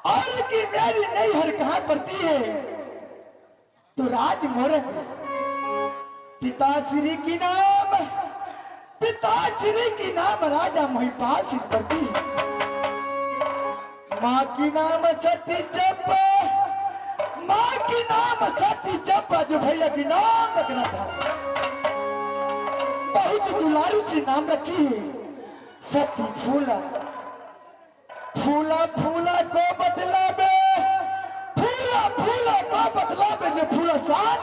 और की मेरी नैहर कहां पड़ती है तो राज मोरंग। पिताश्री की नाम, पिताश्री की नाम राजा महिपाल सिंह पड़ती। माँ की नाम सती चंपा, माँ की नाम सती चंपा, जो भैया की नाम रखना था बहुत दुलारू से नाम रखी है सती फूला। फूला फूला को बदला में, फूला फूला को बदला में जो फूला साथ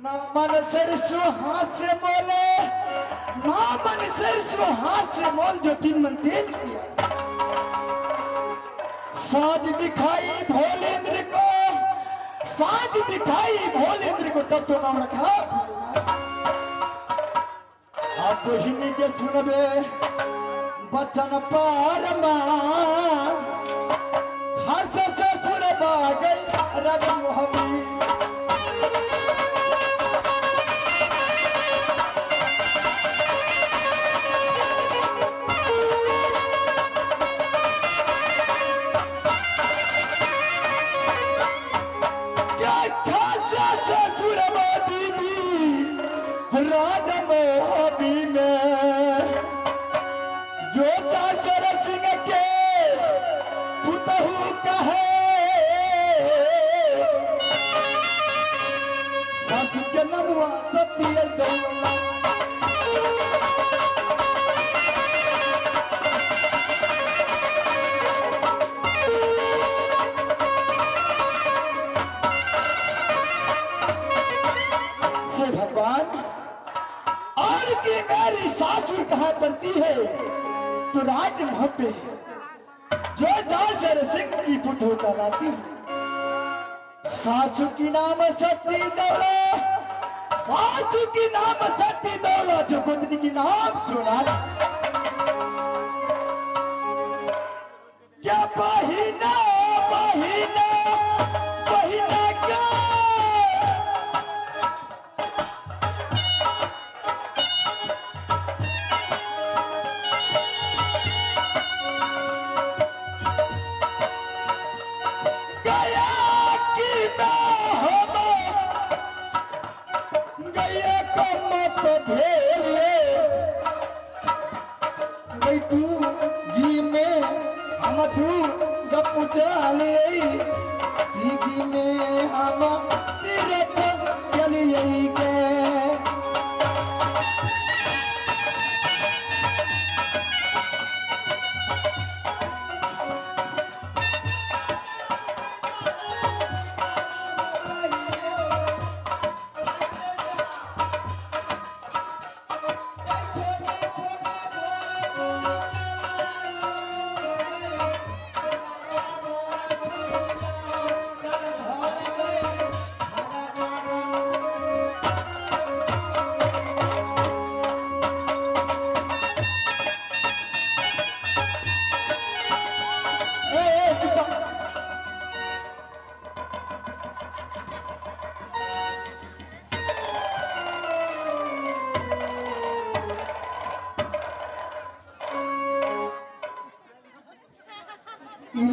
ना मन सरसो हाथ से मोले, ना मन सरसो हाथ से मोल जो तीन मन तेल किया। साज दिखाई भोलेंद्र को, साज दिखाई भोलेंद्र को, तब तो नाम रखा। आप बहिनी के सुनबे बचन पारमा, हंस ससुर बागल रघुहमी। क्या खासा ससुर दीदी राजा मोहबी में, जो चाचर सिंह के पुतहू कहे, सासू के नमुआ सतियल दौला। हे भगवान, और की मेरी सासू कहाँ बनती है तो राज पे, जो जासर सिंह की पुत्र कहलाती है। सासू की नाम सती दौला, सासू की नाम सती दौला, जो गोदनी की नाम सुना। क्या बहिना बहिना बहिना क्या गया लिए दीदी में हम तीरथ चलिए के।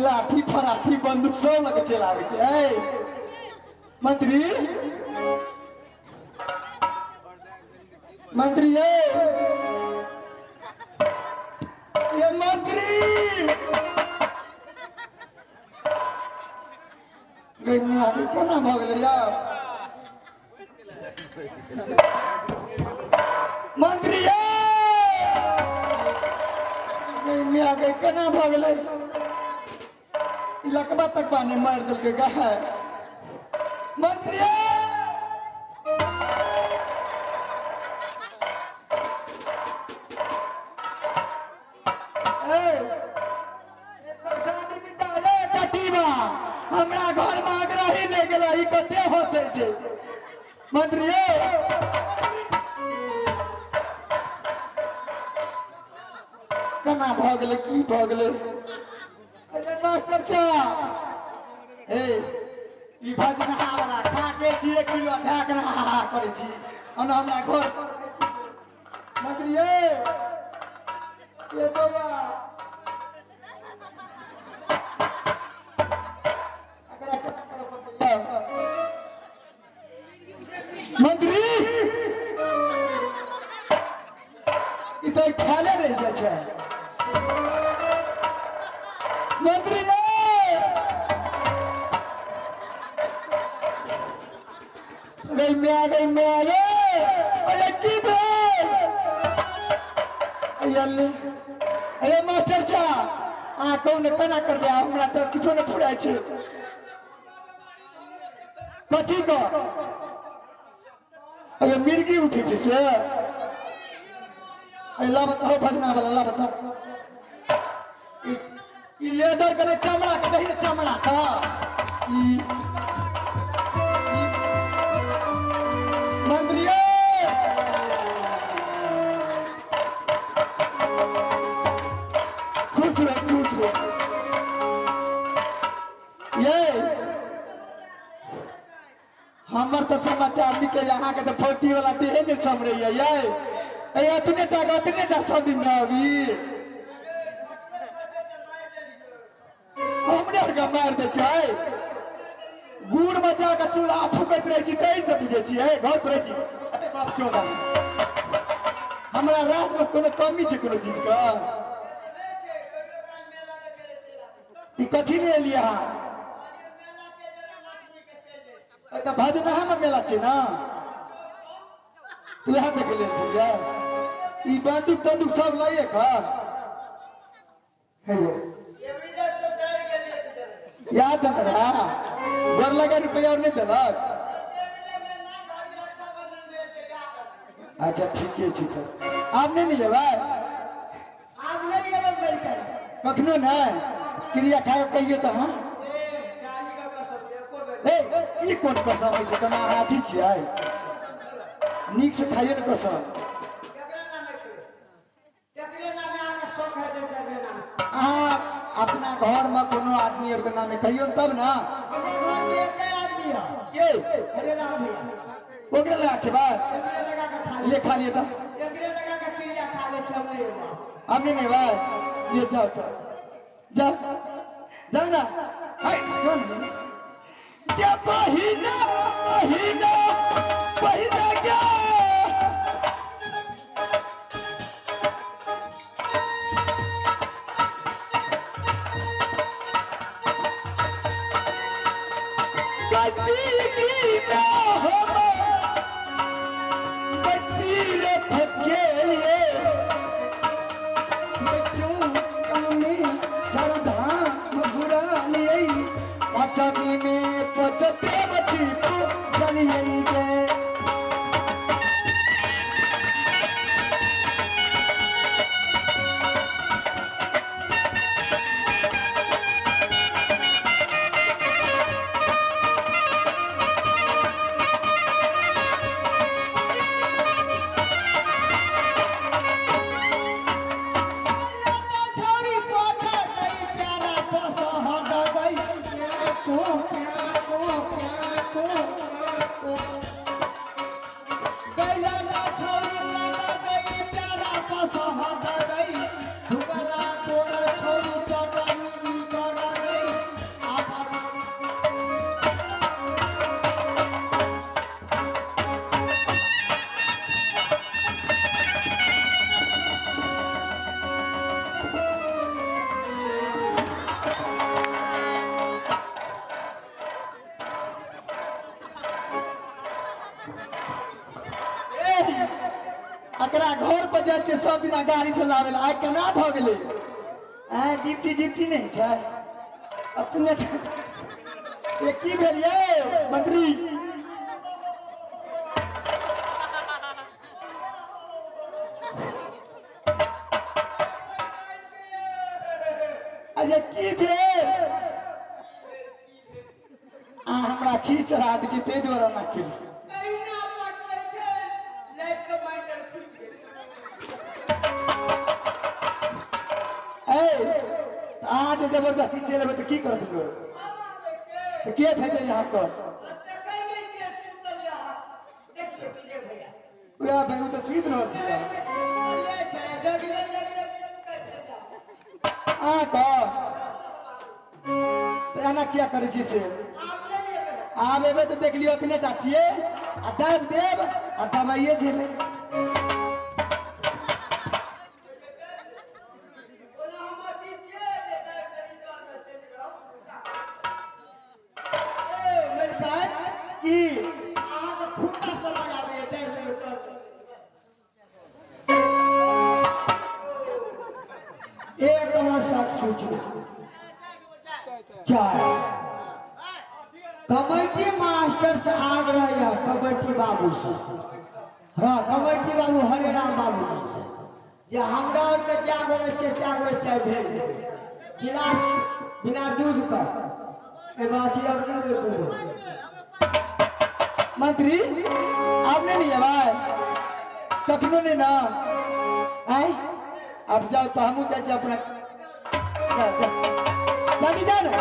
लाठी फराठी बंदूक सब लगे चलावे छै। मंत्री मंत्री ये मंत्री कोना भऽ गेलै यार। मंत्री ये केना भऽ गेलै, लकबा तक पानी मार देलकै गाय। मंत्री हमरा घर में आग्रही ले गेल ई कते हंसै छै। मंत्री केना भऽ गेलै, की भऽ गेलै? मास्टर साहब हे ई भजनहा वाला खा के छी 1 किलो धए के हा हा करै छी ओना हमरा घर। मंत्री ये बौआ मंत्री ई तऽ खाले रहि जाइ छै। मंत्री गई में आ गई में आ गए। अरे की भेल? अरे मास्टर साहब अहाँ कहू ने केना करबै, हमरा तऽ किछो नहि फुराइ छै। कथी के? अरे मिर्गी उठै छै से। अरे ला बताओ भजना वाला ला बताओ ई लेदर के चमड़ा के दही चमड़ा का ई मंत्री खुश रहो खुश रहो। ये हमर तो समाचार निकल यहाँ के तो फौजी वाला देहे नहीं समरे ये अतने टा अतने टा 100 दिन अभी हमरे आरके मारि दै छै। गुड़ में जाके चूल्हा फूकैत रहै छी तै से बुझै छियै घर पर रहै छी। अरे बाप चोदा हमरा रात में कोनो कमी छै कोनो चीज के? ई कथी ले एलियै अहाँ? तऽ भजनहा में मेला छै ने, वएह देख लेल छलियै। ई बंदूक तंदूक सब लइए कऽ हे याद रहा गोर लगा रुपया और नहीं देलक। अच्छा ठीके छै आब नहीं ने जेबै? कखनो नहीं क्रिया खाए कहियो तऽ हाँ। ए ई कोन कसम होइ छै? तना हाथी छियै, नीक से खाइयो ने कसम। अहाँ अपना घर में कोनो आदमी और के नामे कहियो तब ना। ओकरे लगा खेबै ये खा लिए तब हम नहीं भाई। ये जाओ जाओ जाओ जाओ ना। क्या पहिना पहिना पहिना क्या बच्ची की हो बच्ची रे फके बच्चों चारों धाम घुरा लिए पचमी में पचते बच्ची को चलिए के अकरा घर पर जाइ छियै सब दिना गाड़ी चलाबै लए, आइ केना भऽ गेलै? आँय ड्यूटी ड्यूटी नहि छै अपने। की भेल यै मंत्री? अरे की भेल? अहाँ हमरा खीर चढ़ा दै ताहि दुआरे ना केली। अहाँ जे जबरदस्ती चलि एबै तऽ की करत लोक? तऽ के भेजै यहाँ पर? उएह भाइ, ओ तऽ सुति रहल छै। अहाँ कह तऽ एना किया करै छी से? आब एबै तऽ देख लियौ एतने टा छियै आ दाबि देब आ दबाइए जेबै। की एक साथ सूचना चार कमेटी मास्टर से आग्रह है कमेटी बाबू से, हाँ कमेटी बाबू हरे राम बाबू से, जे हमरा और के 4 गोरे छै 4 गोरे चाय भेज गिलास बिना दूध का बाकी अब नहीं। मंत्री आप नहीं अबै कखनो नहीं ना? आय अब जाओ तो हमहूँ जाइ छियै अपना। जा जा ना।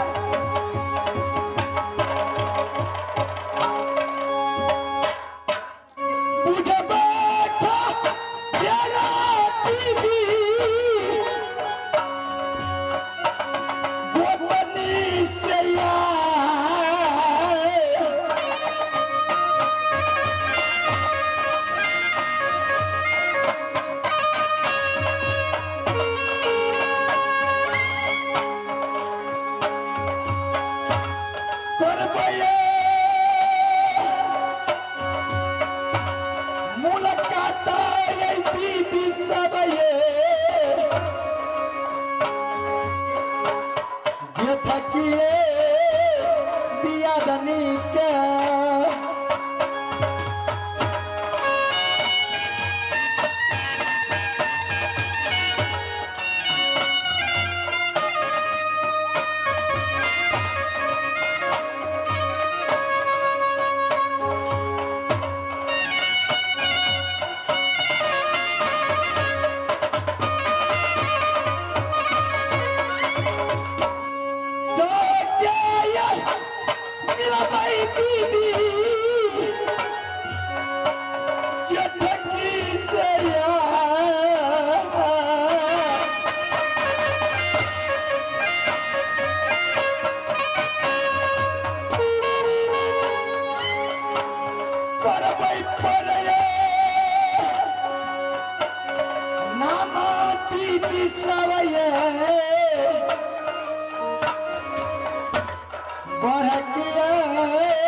बढ़किया।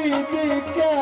दीदी क्या।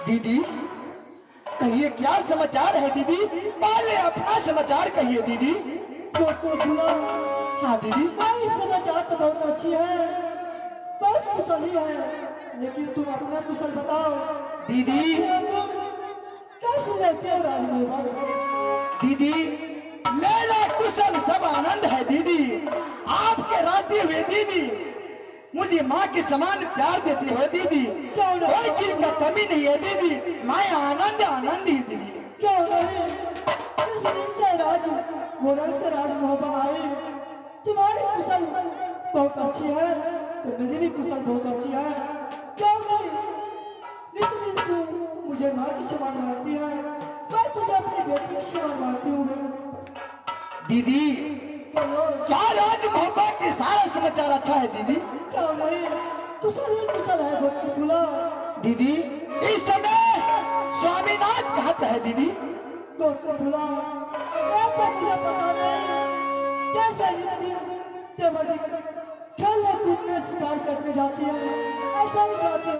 दीदी कहिए क्या समाचार है दीदी, पहले अपना समाचार कहिए दीदी। हाँ दीदी, भाई समाचार तो बहुत अच्छी है, बहुत कुशल ही है, लेकिन तुम अपना कुशल बताओ दीदी। कैसे रहते हो राजमहल? दीदी मेरा कुशल सब आनंद है दीदी, आपके रहते हुए दीदी मुझे माँ के समान प्यार देती हो दीदी, कोई चीज का कमी नहीं है दीदी, मैं आनंद आनंद ही दीदी। क्यों नहीं, इस दिन से राज मोरल से राज मोहब्बत आई, तुम्हारी कुशल बहुत अच्छी है तो मेरी भी कुशल बहुत अच्छी है। क्यों नहीं, नित दिन तू मुझे माँ की समान मानती है, मैं तुझे अपनी बेटी की समान मानती हूँ। दीदी क्या राज मोहब्बत के सारा समाचार अच्छा है दीदी? क्यों नहीं, कुशल ही कुशल है गोकुला। दीदी इस समय स्वामीनाथ कहते है दीदी। गोकुला तो मुझे पता नहीं कैसे खेलने कूदने शिकार करने जाती है, ऐसा ही जाती है।